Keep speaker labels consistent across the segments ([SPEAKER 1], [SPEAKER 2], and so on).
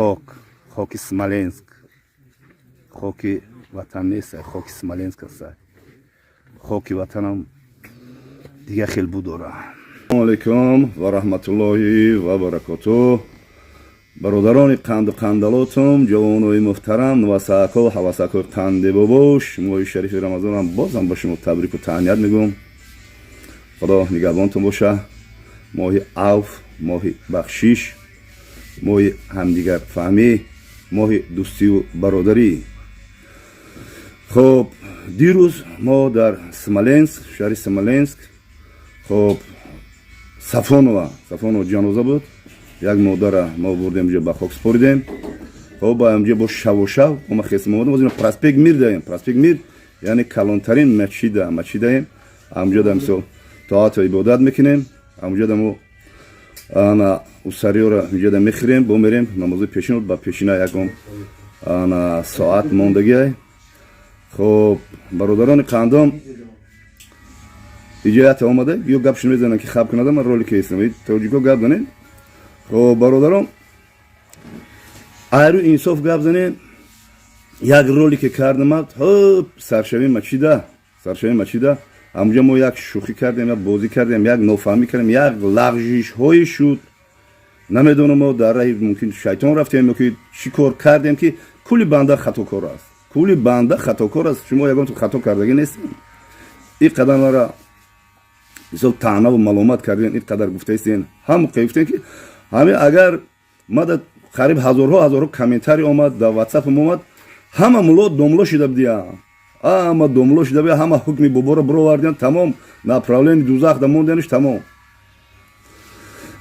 [SPEAKER 1] Хок, хоки Смоленск, хоки ватан нест, хоки Смоленск аст. Хоки ватанам дига хел бу дора.
[SPEAKER 2] Ассалому алайкум ва раҳматуллоҳи ва баракоту, бародарони қанду қандалотум, ҷавонои муҳтарам, васаако, ҳавасакои қанде бобош. Моҳи шарифи Рамазонам бозам ба шумо табрику таҳният мегӯм. Худо нигаҳбонтон боша. Моҳи авф, моҳи бахшиш, моҳи ҳамдигарфаҳмӣ, моҳи дӯстию бародарӣ. Хуб, дирӯз мо дар Смоленск, шаҳри Смоленск, хуб, Сафонова, Сафонова ҷаноза буд. Як модара мо бурдем, ҷо ба хок споридем. Хоб, ба ҳамҷо бо шаву шав ма хесм омадем. Озина проспект Мир даем. Проспект Мир, яъне калонтарин масҷида, масҷидаем. Ҳамҷо да мисол тоату ибодат мекунем. Ҳамҷо да мо ана усариёра инҷо да мехӯрем, бо мерем намози пешин. Ба пешина ягон ана соат мондагиай. Хоб, бародарони қандом, иҷоята омада ё гапшо мезанам, ки хаб кунада. Ман ролике ҳестам, тоҷико гап занем. Хоб, бародарон, айру инсоф гап занем. Як ролике кардамад, ҳоп, саршави мачида, саршави мачида. Ҳамуҷа мо як шӯхӣ кардем, як бозӣ кардем, як нофаҳмӣ кардем, як лағжишҳое шуд. Намедонам, мо дар раҳи мумкин шайтон рафтем ё ки чӣ кор кардем, ки кулли банда хатокор аст, кулли банда хатокор аст. Шумо ягон хато кардагӣ нестем. Ин қадар мара мисол таънаву маломат кардем, ин қадар гуфтаистен, ҳам гуфтем, ки ҳамин агар мада қариб ҳазорҳо, ҳазорҳо комментарий омад, дар ватсапам омад. Ҳама мулло, домло шида будия, ҳама домло шида будия, ҳама ҳукми боборо бировардиан, тамом, направление дузах да мондианш, тамом.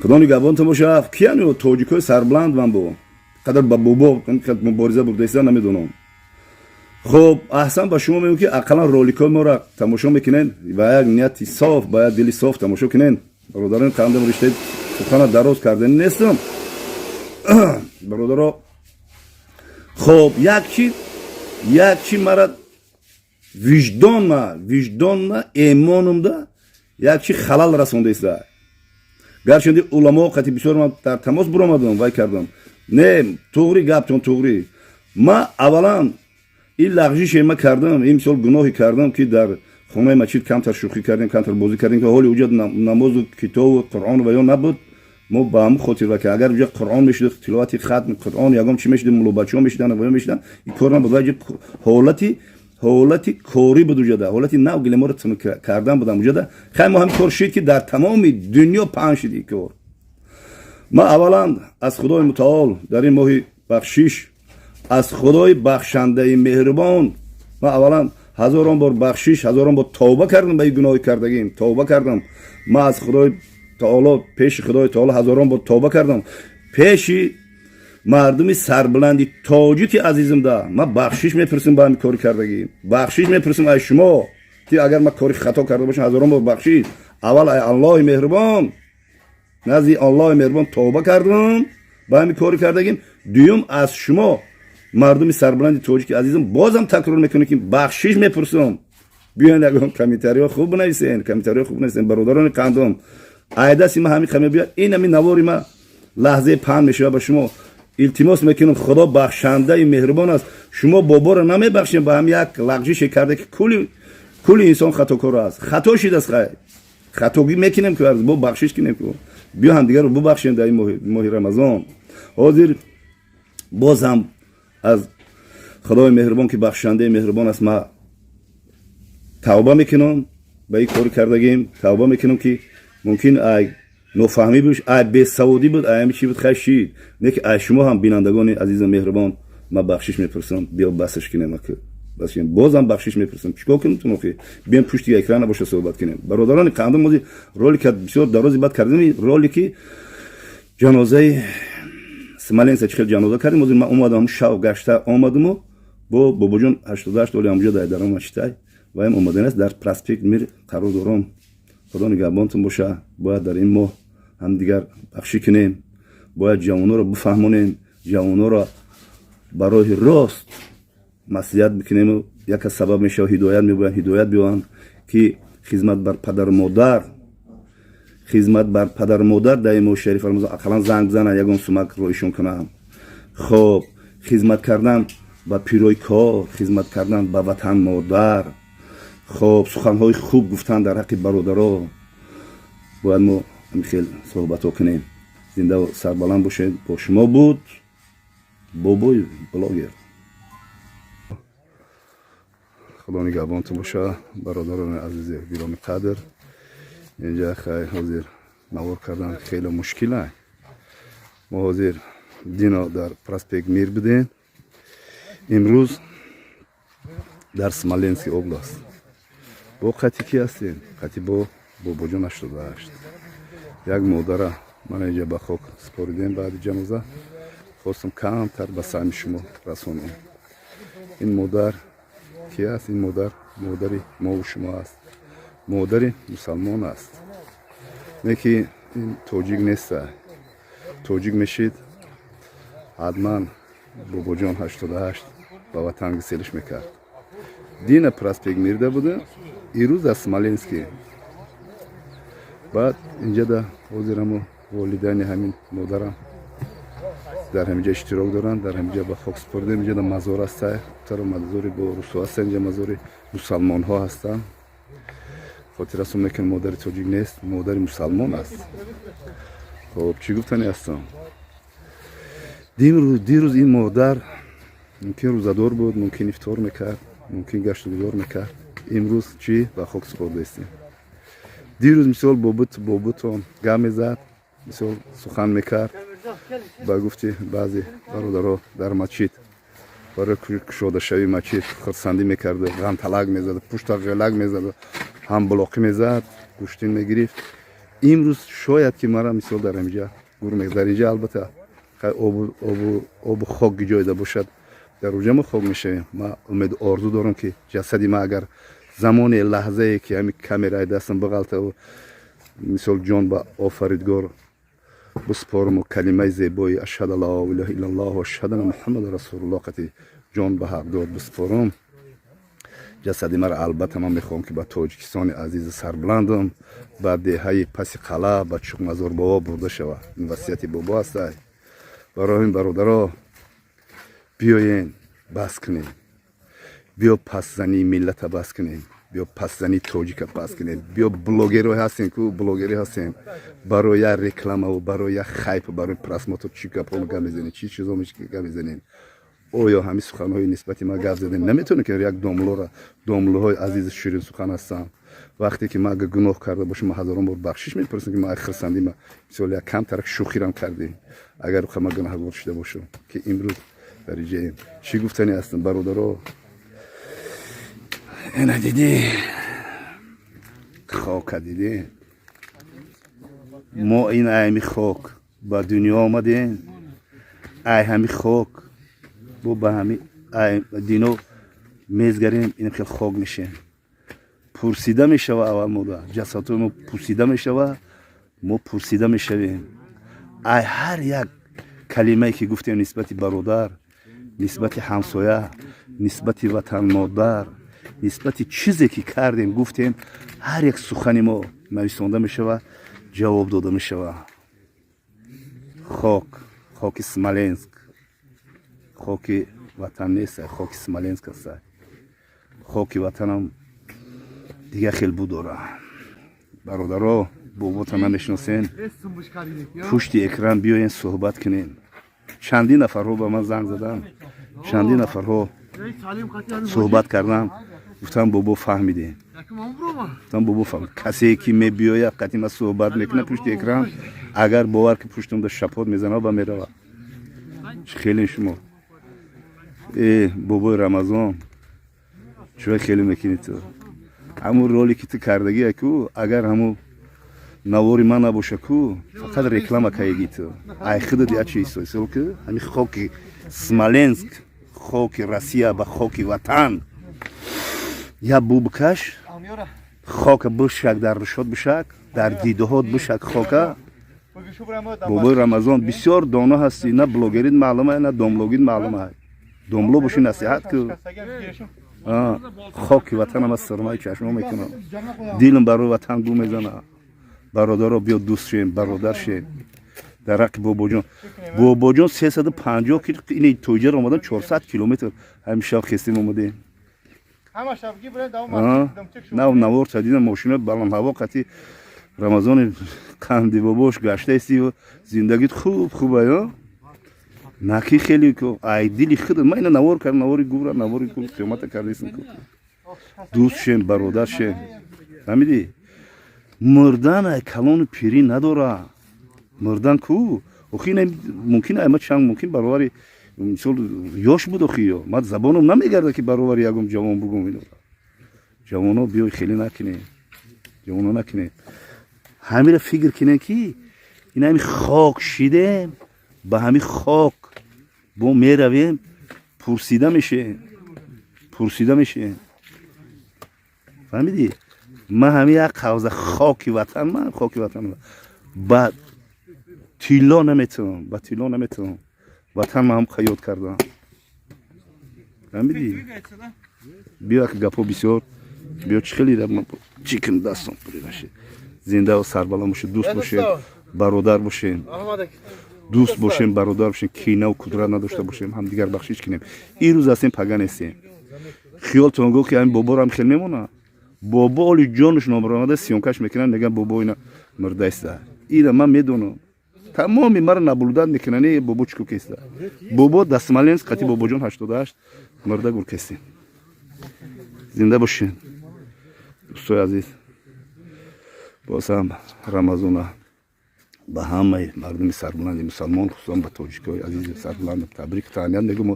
[SPEAKER 2] Худо нигаҳбонтон боша. Киян тоҷикои сарбуланд ман бо қадар ба бобо мубориза бурдаиста, намедонам. Хуб, аҳсан ба шумо мегӯм, ки ақаллан роликҳои моро тамошо мекунен, ба як нияти соф, ба як дили соф тамошо кунен. Бародарони қандам, риштаи сухана дароз кардани нестам, бародаро. Хуб, як чи мара виҷдонма, эмонумда як чи халал расондаиста. Гарчанди уламо қати бисёр ман дар тамос буромадам, вай кардам. Не, туғри гаптон туғри. Ма аввалан ин лағжише ма кардам, ин мисол гуноҳе кардам, ки дар хонаи масҷид камтар шӯхӣ кардем, камтар бозӣ кардем, ки ҳоли уҷа намозу китобу Қуръон ва ё набуд. Мо ба ҳамн хотир, ки агар уҷа Қуръон мешуд, тиловати хатми Қуръон, ягон чи мешуд, муллобачаҳо мешуданд ва ё мешуданд, ин кор набуд. Ва ҳолати корӣ буд уҷада, ҳолати нав гилеморо тунук кардан будам уҷада. Хай, мо ҳамин кор шид, ки дар тамоми дунё паҳн шид ин кор. Ма аввалан аз Худои Мутаол дар ин моҳи бахшиш, аз Худои бахшандаи меҳрубон ма аввалан ҳазорон бор бахшиш, ҳазорон бор тавба кардам. Ба ин гуноҳи кардагим тавба кардам. Ма аз Худои Таоло, пеши Худои Таоло ҳазорон бор тавба кардам. Пеши мардуми сарбуланди тоҷики азизимда ма бахшиш мепурсим. Ба ҳамин кори кардагӣ бахшиш мепурсим аз шумо, ки агар ма кори хато карда бошам, ҳазорон бор бахшиш. Аввал ай Аллоҳи меҳрубон, назди Аллоҳи меҳрубон тавба кардам ба ҳамин кори кардагим. Дуюм, аз шумо, мардуми сарбуланди тоҷики азизам, бозам такрор мекунем, ки бахшиш мепурсам. Биёен, ягон комментариҳо хуб бинависен, комментариҳо хуб бинависен, бародарони қандом. Айдаси ма ҳамин қаме биёд, ин ҳамин навори ма лаҳзаи паҳн мешавад. Ба шумо илтимос мекунам, Худо бахшандаи меҳрубон аст. Шумо боборо намебахшем ба ҳам як лағжише карда, ки кулли инсон хатокор аст, хато шидааст. Хай, хатогӣ мекунем, ки бо бахшиш кунем, ку биё ҳамдигарро бубахшем дар ин моҳи Рамазон. Ҳозир боз ҳам аз Худои меҳрубон, ки бахшандаи меҳрубон аст, ма тавба мекунам ба ин кори кардагим. Тавба мекунам, ки мумкин ай нофаҳмӣ буд, ай бесаводӣ буд, ай ҳами чӣ буд, хай шид. Не ки ай шумо ҳам, бинандагони азизу меҳрубон, ма бахшиш мепурсам. Биё, басаш кунем, бозам бахшиш мепурсам. Чикор кунем тун охи? Биём, пушти экрана боша, суҳбат кунем. Бародарони қандум, мози ролика бисёр дарози бад кардем. Ролики ҷанозаи Смоленса, чӣ хел ҷаноза кардем. Ҳозир ман омадам, шав гашта омадаму бо бобоҷон 88 оли ҳамҷо дар даром мачитай ваям омадан аст. Дар проспект Мир қарор дорам. Худо нигаҳбонтон боша. Бояд дар ин моҳ ҳамдигар бахшӣ кунем, бояд ҷавоноро бифаҳмонем, ҷавоноро ба роҳи рост маслиҳат бикунему яка сабаб мешава, ҳидоят мебоянд, ҳидоят биёянд, ки хизмат бар падару модар, хизмат бар падару модар дар ин моҳи шариф Рамазон ақаллан занг бизананд, ягон сумак роишон кунанд.
[SPEAKER 1] Хоб, хизмат кардан ба пирои кор, хизмат кардан ба ватан модар, хоб, суханҳои хуб гуфтан дар ҳаққи бародаро. Бояд мо ҳамин хел суҳбатҳо кунем. Зиндаву сарбаланд бошед. Бо шумо буд Бобои блогер. Худо нигаҳбонтон боша, бародарони азизи гироми қадр. Инҷа хай ҳозир навор кардан хеле мушкила. Мо ҳозир дино дар проспект Мир будем, имрӯз дар Смоленский область. Бо қати ки ҳастем? Қати бо Бобоҷон 88. Як модара мана инҷа ба хок супоридем. Баъди ҷаноза хостам камтар ба саҳми шумо расонам. Ин модар ки аст? Ин модар модари мову шумо аст, модари мусалмон аст. Не ки ин тоҷик неста. Тоҷик мешид, ҳатман Бобоҷон 88 ба ватан гиселиш мекард. Дина проспект Мирда буда, ирӯз аз Смоленский. Баъд инҷада ҳозирамо волидайни ҳамин модарам дар ҳаминҷа иштирок доранд. Дар ҳаминҷа ба хок супоридем. Инҷа мазор аста, таро мазори бо русо ҳаста, инҷа мазори мусалмонҳо ҳастанд. Хотиррасон мекунем, модари тоҷик нест, модари мусалмон аст. Хоб, чӣ гуфтани ҳастам? Дирӯз ин модар мумкин рӯзадор буд, мумкин ифтор мекард, мумкин гаштугузор мекард. Имрӯз чӣ ба хок супордаистем. Дирӯз мисол бобутон гап мезад, мисол сухан мекард. Ба гуфти баъзе бародаро, дар мачид барои кушодашавии мачид хурсандӣ мекарду ғамталак мезад, пушта ғелак мезаду ҳамблоқӣ мезад, гӯштин мегирифт. Имрӯз шояд ки мара мисол дар ҳаминҷа гур, дар инҷа албатта обу хок ҷойда бошад, дар уҷа мо хок мешавем. Ма умеду орзу дорам, ки ҷасади ма агар замоне, лаҳзае ки ҳамин камераи дастам биғалтаву мисол ҷон ба Офаридгор биспоруму калимаи зебои ашҳаду ла илаҳа иллаллоҳ ва ашҳаду анна Муҳаммадан расулуллоҳ қати ҷон ба ҳақдод биспорум, ҷасади маро албатта ман мехоҳам, ки ба Тоҷикистони азизу сарбуландам, ба деҳаи паси қалъа, ба Чуқмазор бобо бурда шавад. Ин васияти бобо ҳастай. Барои ҳамин, бародаро, биёен бас кунем. Биё пасзании миллата бас кунем, биё пасзании тоҷика бас кунем. Биё, блогеро ҳастем ку, блогерӣ ҳастем, барои як рекламаву барои як хайп, барои просмотр чӣ гапҳо гап мезанем, чӣ чизо гап мезанем? Оё ҳамин суханҳои нисбати ман гап задем, наметавонем, ки як домлора, домлоҳои азизи ширинсухан ҳастам. Вақте ки ман агар гуноҳ карда бошам, ман ҳазорон бор бахшиш мепурсам, ки ман хирсандӣ ма мисол як камтарак шӯхирам кардем. Агар ман гунаҳгор шуда бошам, ки имрӯз дар иҷаем. Чӣ гуфтани ҳастам, бародаро? Ина дидӣ, хока дидӣ? Мо ин айми хок ба дунё омадем, ай ҳами хок бо ба ҳами дино мезгарем, ин хел хок мешем. Пурсида мешава аввал мода, ҷасадҳои мо пурсида мешава. Мо пурсида мешавем ай ҳар як калимае, ки гуфтем нисбати бародар, нисбати ҳамсоя, нисбати ватанмодар, нисбати чизе, ки кардем, гуфтем. Ҳар як сухани мо нависонда мешава, ҷавоб дода мешава. Хок, хоки Смоленск, хоки ватан нест, хоки Смоленск аст. Хоки ватанам дигар хел будора. Бародаро, бобота намешиносен, пушти экран биёен, суҳбат кунем. Чандин нафарҳо ба ман занг заданд, чандин нафарҳо суҳбат кардам. Гуфтам, бобо, фаҳмидем. Гуфтам, бобо, фаҳмид. Касе ки мебиёяд, қати ма суҳбат мекунад пушти экран, агар бовар ки пуштумда шапот мезанад, ба меравад. Чӣ хеле шумо, э бобои Рамазон, чӯ хеле мекунӣ ту? Ҳамун роли ки ту кардагия ку, агар ҳамун навори ман набоша ку, фақат реклама каеги ту. Ай худат я чи ҳисоб ки ҳамин хоки Смоленск, хоки Россия ба хоки ватан я бу бикаш, хока бишак, дар рушод бишак, дар дидаҳот бишак хока. Бобои Рамазон, бисёр доно ҳастӣ. На блогерит маълума, на домлогит маълума. Домло боши, насиҳат ку. Хоки ватанам аз сирмаи чашмо мекунам, дилам барои ватан гу мезана. Бародаро, биё дӯст шем, бародар шем.
[SPEAKER 2] Дар ҳаққи бобоҷон, бобоҷон 350 кил ини тоҷар омадан, 400 километр ҳамин шаб хестем, омадем. Нав навор дидам, мошина баландҳаво қати Рамазони қанди бобош гаштаистию зиндагит хуб хуба ё наки хеле ай дили худ ман ина навор кардам, навори гура, навори гур қиёмата кардастем. Дӯст шем, бародар шем, фаҳмидӣ? Мурдан ай калону пирӣ надора. Мурдан ку охи мумкин ай ма чанд мумкин баробари, мисол, ёш буд. Охи ё ман забоном намегарда, ки баробари ягон ҷавон бугум. Ино ҷавоно, биёй, хеле накунем, ҷавоно, накунем. Ҳамира фикр кинем, ки ин ҳами хок шидем, ба ҳами хок бо меравем, пурсида мешем, пурсида мешем, фаҳмидӣ? Ман ҳами як қавза хоки ватан, ман хоки ватан ба тилло наметавонам, ба тилло наметавонам. Ватан ман ҳам хаёт кардам, фаҳмидӣ? Биё, ки гапҳо бисёр. Биё, чӣ хеле чӣ кун, дастон пури нашед. Зиндаву сарбаланд бошед, дӯст бошед, бародар бошем, дӯст бошем, бародар бошем, кинаву кудрат надошта бошем, ҳамдигар бахшиш кунем. Ин рӯз ҳастем, пага нестем. Хиёлтон гӯ, ки ҳамин боборо хел мемонад. Бобо оли ҷонаш номаромада, съёмка ш мекунанд, мегӯянд: «Бобо ина мурдааста». Ина ман медонам, тамоми маро наблюдать мекунанд. Э, бобо чӣ кеста? Бобо да Смоленск қати бобоҷон 88 мурда гур кестем. Зинда бошед, дӯстои азиз. Боз ҳам Рамазона ба ҳамаи мардуми сарбуланди мусалмон, хусусан ба тоҷикои азизи сарбуланд, табрик, таҳният мегӯм.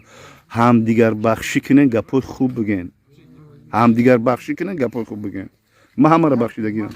[SPEAKER 2] Ҳамдигар бахшӣ кунен, гапҳои хуб бигӯен. Ҳамдигар бахшӣ кунен, гапҳои хуб бигӯен. Ман ҳамаро бахшидагиам.